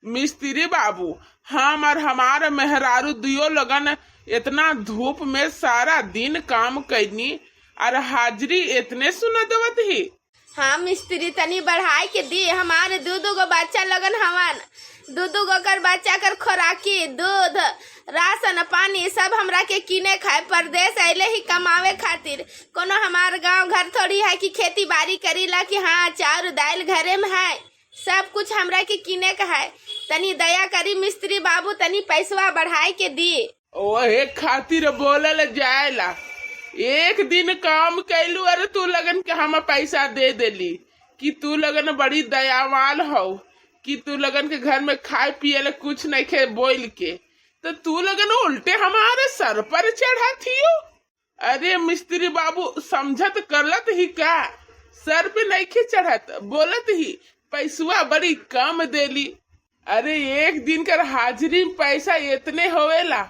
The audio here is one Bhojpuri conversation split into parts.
मिस्त्री बाबू, हम और हमार मेहरारू दुयो लगन इतना धूप में सारा दिन काम कैनी और हाजिरी इतने सुना देवत ही। हाँ मिस्त्री, तनी बढ़ाई के दी। हमारे दू दू गो बच्चा लगन हवन, दू दू गो कर बच्चा कर खोराकी, दूध, राशन पानी सब हमरा के किने खाए। परदेश अइले ही कमावे खातिर। कोनो हमार गांव घर थोड़ी है कि खेती बाड़ी करी ला कि हाँ चाउर दाल घरे में है। सब कुछ हमरा के किने का है। तनी दया करी मिस्त्री बाबू, तनी पैसवा बढ़ाई के दी। ओहे खातिर बोलल जाएला। एक दिन काम कैलू, अरे तू लगन के हम पैसा दे देली कि तू लगन बड़ी दयावान हो, कि तू लगन के घर में खाए पिए ले कुछ नहीं खे बोल के, तो तू लगन उल्टे हमारे सर पर चढ़ा थियो। अरे मिस्त्री बाबू, समझत करलत ही का, सर पे नहीं खे चढ़त, बोलत ही पैसवा बड़ी कम देली। अरे एक दिन कर हाजिरी में पैसा इतने होवेला?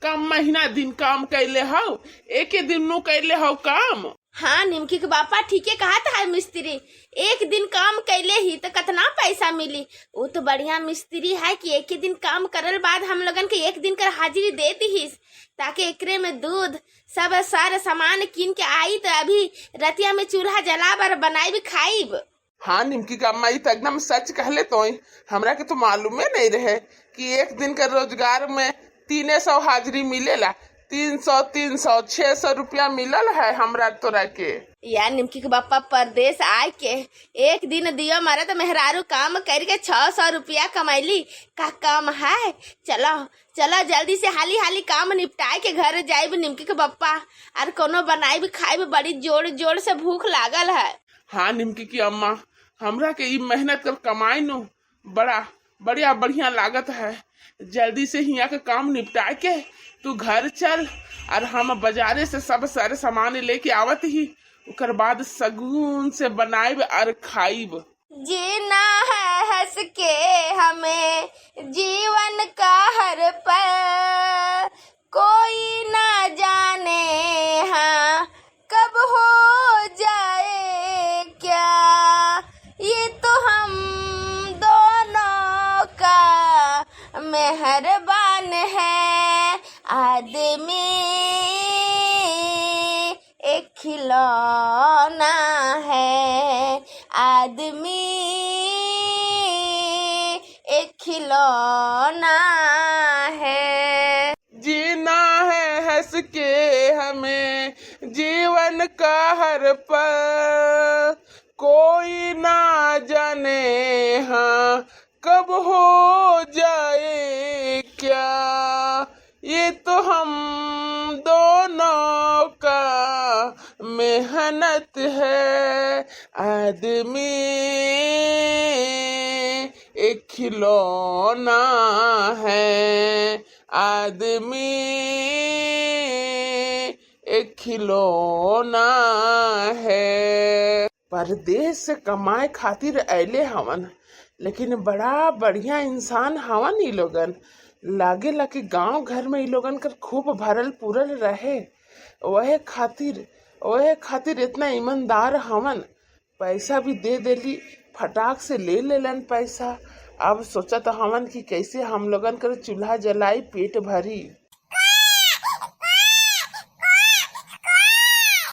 कम महीना दिन काम कैले हौ, एक दिन नु कैले हौ काम। हाँ निमकी के बापा, ठीके कहा था मिस्त्री। एक दिन काम कैले ही तो कितना पैसा मिली। वो तो बढ़िया मिस्त्री है कि एक ही दिन काम करल बाद हम लोगन के एक दिन कर हाजिरी दे दीहिस, ताकि एकरे में दूध सब सारे सामान किन के आई तो अभी रतिया में चूल्हा जला बर बनाई भी खाइब। हाँ निमकी का अम्मा, ई तो एकदम सच कहले तो। हमरा के तो मालूमे नहीं रहे कि एक दिन के रोजगार में 300 हाजिरी मिलेला। 300 300 600 रुपया मिलल है हमरा तोरा के। यार निमकी के बापा, परदेश आए के एक दिन दियो मारा तो मेहरारू काम करके 600 रुपया कमैली, का काम है। चलो चलो जल्दी से हाली हाली काम निपटाए के घर जाइब निमकी के बप्पा, और कोनो बनाई भी खाइब, बड़ी जोर जोर से भूख लागल है। हाँ निमकी की अम्मा, हमरा के ई मेहनत कर कमाई नु बड़ा बढ़िया बढ़िया लागत है। जल्दी से हिया के काम निपटा के तू घर चल, और हम बाजारे से सब सारे सामान लेके आवत ही, ओकर बाद सगुन से बनाइब और खाइब। जीना है हंस के हमें जीवन का हर पल, कोई ना जाने हाँ कब हो जाए क्या, ये तो हम दोनों का मेहरबान है। आदमी एक खिलौना है, आदमी एक खिलौना है। जीना है हंस के हमें जीवन का हर पल, कोई ना जाने हाँ कब हो जाए क्या, ये तो हम दोनों का मेहनत है। आदमी एक खिलौना है, आदमी एक खिलौना है। परदेश से कमाए खातिर अइले हवन, लेकिन बड़ा बढ़िया इंसान हवन ई लोगन। लागेला कि गांव घर में ई लोगन कर खूब भरल पुरल रहे, वहे खातिर इतना ईमानदार हवन। पैसा भी दे देली, फटाक से ले लेलन पैसा। अब सोचत हवन कि कैसे हम लोगन कर चूल्हा जलाई पेट भरी।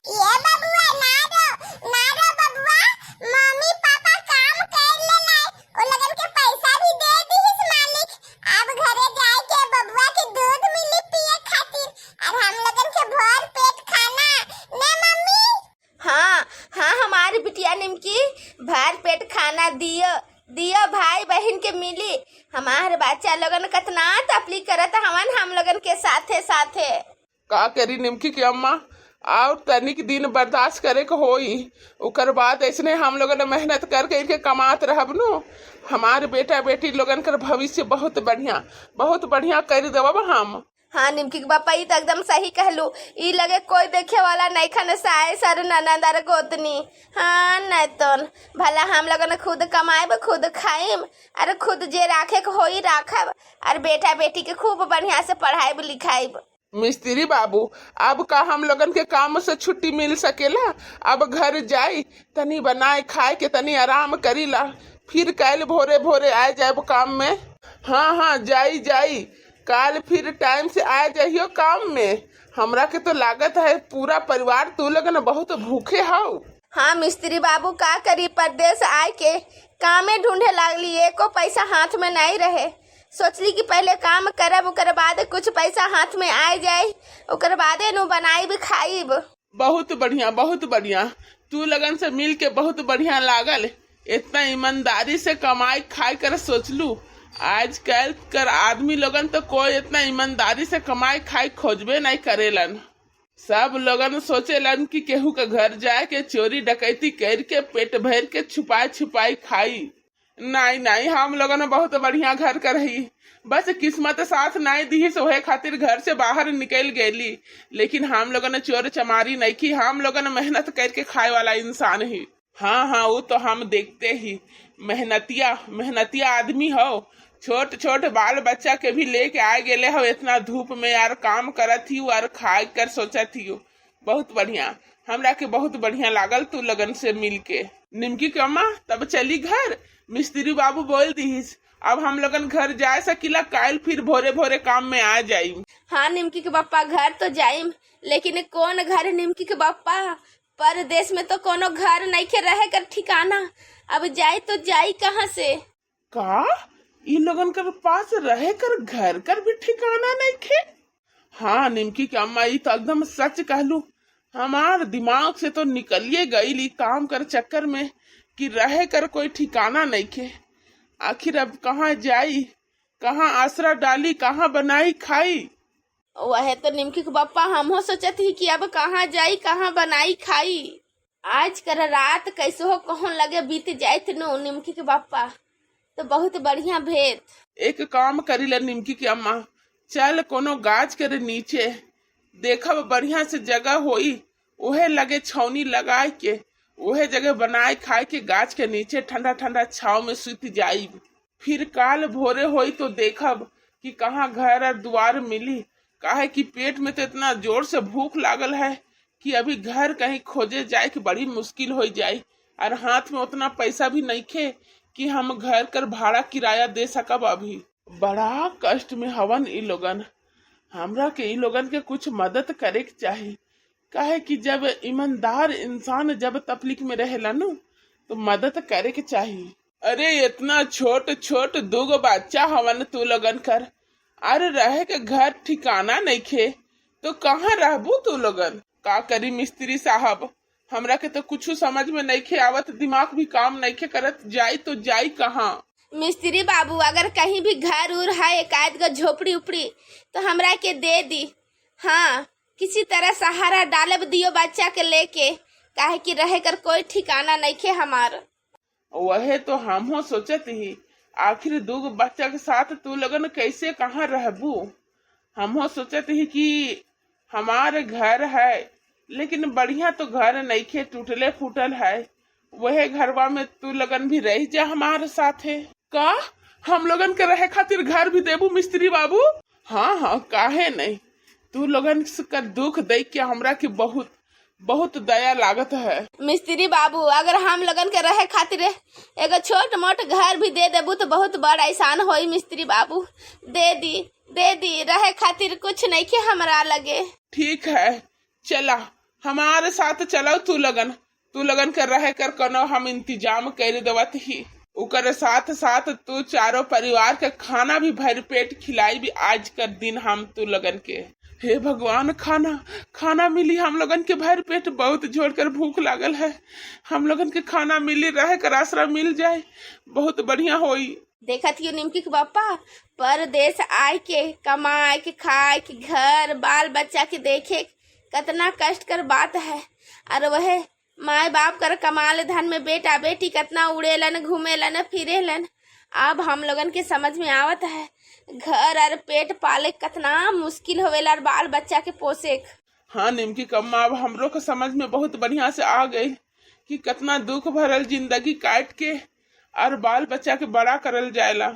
ये बबुआ ना रो, ना रो बबुआ, मम्मी पापा काम कर लेना, ओ लगन के पैसा भी दे दीहिस मालिक। अब घरे जाए के बबुआ के दूध मिली पिए खातिर, और हम लगन के भर पेट खाना ने मम्मी। हाँ हाँ हमारी बिटिया निमकी, भर पेट खाना दियो दियो भाई बहन के मिली। हमारे बच्चा लोगन कतना तकलीफ करत हवन हम लोगन के साथे साथे। का करी निमकी की अम्मा, और तनिक दिन बर्दाश्त करे के होई, ओकर बाद ऐसने हम लोगन मेहनत करके इनके कमात रहब नु। हमारे बेटा बेटी लोगन कर भविष्य बहुत बढ़िया कर देवब हम। हाँ निमकी के बापा, ई तो एकदम सही कहलू। ई लगे कोई देखे वाला नहीं खन, साय सर ननद और गोतनी। हाँ नहीं तो भला हम लोगन खुद कमाएब खुद खाइम, और खुद जे राखे के होई राखब, और बेटा बेटी के खूब बढ़िया से पढ़ाइब लिखाइब। मिस्त्री बाबू, अब का हम लोगन के काम से छुट्टी मिल सकेला? अब घर जाई तनी बनाए खाए के तनी आराम करीला, फिर कल भोरे भोरे आ जाए काम में। हाँ हाँ, जाई जाई, काल फिर टाइम से आ जाइयो काम में। हमरा के तो लागत है पूरा परिवार तू लगन बहुत भूखे हौ। हाँ मिस्त्री बाबू, का करी, परदेश आए के कामे ढूंढे लागली, एको पैसा हाथ में नहीं रहे। सोचली कि पहले काम करब, ओकर बाद कुछ पैसा हाथ में आ जाए, ओकर बादे नु बनाईब खाईब। बहुत बढ़िया, बहुत बढ़िया। तू लगन से मिल के बहुत बढ़िया लागल। इतना ईमानदारी से कमाई खाई कर सोचलू। आजकल कर आदमी लोगन तो कोई इतना ईमानदारी से कमाई खाई खोजबे नहीं करेलन। सब लोगन सोचेलन कि केहू के घर जाए के चोरी डकैती कर के पेट भर के छुपाई छुपाई खाई। नहीं नहीं, हम लोगन बहुत बढ़िया घर कर रही, बस किस्मत साथ नहीं दी सोहे खातिर घर से बाहर निकल गईली। लेकिन हम लोगन चोर चमारी नहीं की, हम लोगन मेहनत करके खाए वाला इंसान ही। हाँ हाँ, वो तो हम देखते ही मेहनतिया मेहनतिया आदमी हो। छोट छोट बाल बच्चा के भी लेके आए गेले हो इतना धूप में यार, काम करत ही और खाए कर सोचत ही। बहुत बढ़िया, हमरा के बहुत बढ़िया लागल तू लगन से मिल के। निमकी के अम्मा, तब चली घर। मिस्त्री बाबू बोल दीहिस अब हम लोगन घर जाए सकीला, काल फिर भोरे भोरे काम में आ जाई। हाँ निमकी के बप्पा, घर तो जाइम, लेकिन कौन घर निमकी के बप्पा? परदेश में तो कोनो घर नहीं के रहे कर ठिकाना। अब जाई तो जाई कहाँ से? का इ लोगन कर पास रहे कर घर कर भी ठिकाना नहीं खे? हाँ निमकी के अम्मा, ई तो एकदम सच कहलू। हमार दिमाग से तो निकलिए गई काम कर चक्कर में कि रहे कर कोई ठिकाना नहीं खे। आखिर अब कहाँ जाई, कहाँ आसरा डाली, कहाँ बनाई खाई? वह तो निमकी के बप्पा, हमहो सोचत ही कि अब कहाँ जाई, कहाँ बनाई खाई। आज कर रात कैसे हो कहूँ लगे बीत जाइत नु निमकी के बप्पा, तो बहुत बढ़िया भेद। एक काम करी ले निमकी के अम्मा, चल कोनो गाछ के नीचे देखब बढ़िया से जगह होई, ओहे लगे छौनी लगाए के ओहे जगह बनाए खाए के गाछ के नीचे ठंडा ठंडा छाव में सुत जाइब। फिर काल भोरे होई तो देखब कि कहाँ घर और द्वार मिली। काहे कि पेट में तो इतना जोर से भूख लागल है कि अभी घर कहीं खोजे जाए कि बड़ी मुश्किल हो जाए, और हाथ में उतना पैसा भी नहीं खे कि हम घर कर भाड़ा किराया दे सकब। अभी बड़ा कष्ट में हवन ई लोगन। हमरा के ई लोगन के कुछ मदद करे के चाही, काहे कि जब ईमानदार इंसान जब तकलीफ में रहेला नु तो मदद करे के चाही। अरे इतना छोट छोट दूगो बच्चा हवन तू लोगन कर, अरे रहे के घर ठिकाना नहीं खे तो कहाँ रहबू तू लोगन? का करी मिस्त्री साहब, हमरा के तो कुछ समझ में नहीं खे आवत, दिमाग भी काम नहीं खे करत, जाई तो जाई कहाँ? मिस्त्री बाबू, अगर कहीं भी घर उर है एक आध गो झोपड़ी उपड़ी तो हमरा के दे दी। हाँ, किसी तरह सहारा डालब दियो बच्चा के लेके, काहे कि रहे कर कोई ठिकाना नहीं खे हमार। वहे तो हमहो सोचत ही, आखिर दूगो बच्चा के साथ तू लगन कैसे कहाँ रहबू? हमहो सोचत ही कि हमारे घर है, लेकिन बढ़िया तो घर नहीं खे, टूटले फूटल है। वहे घरवा में तू लगन भी रह जा हमारे साथे। का हम लोगन के रहे खातिर घर भी देबू मिस्त्री बाबू? हाँ हाँ, काहे नहीं। तू लोगन कर दुख देख के हमरा के बहुत बहुत दया लागत है। मिस्त्री बाबू, अगर हम लोगन के रहे खातिर एगो छोट मोट घर भी दे देबू तो बहुत बड़ एहसान होई मिस्त्री बाबू। दे दी, दे दी, रहे खातिर कुछ नहीं के हमरा लगे। ठीक है, चला हमारे साथ चलो तू लगन। तू लगन कर रहे कर कोनो हम इंतजाम कर देवत ही। उकर साथ साथ तू चारों परिवार के खाना भी भर पेट खिलाई भी आज कर दिन हम तू लगन के। हे भगवान, खाना खाना मिली हम लोगन के भर पेट, बहुत जोर कर भूख लागल है। हम लोगन के खाना मिली, रहे कर आसरा मिल जाए, बहुत बढ़िया होई। देखत हियो निमकी के बापा, परदेश आए के कमाए के खाए के घर बाल बच्चा के देखे कतना कष्ट कर बात है। और वह माए बाप कर कमाल धन में बेटा बेटी कतना उड़ेलन घूमेलन फिरेलन। अब हम लोगन के समझ में आवत है घर और पेट पाले कतना मुश्किल होवेला और बाल बच्चा के पोसे। हाँ निमकी कम्मा, अब हमरो के समझ में बहुत बढ़िया से आ गई कि कितना दुख भरल जिंदगी काट के और बाल बच्चा के बड़ा करल जाएला।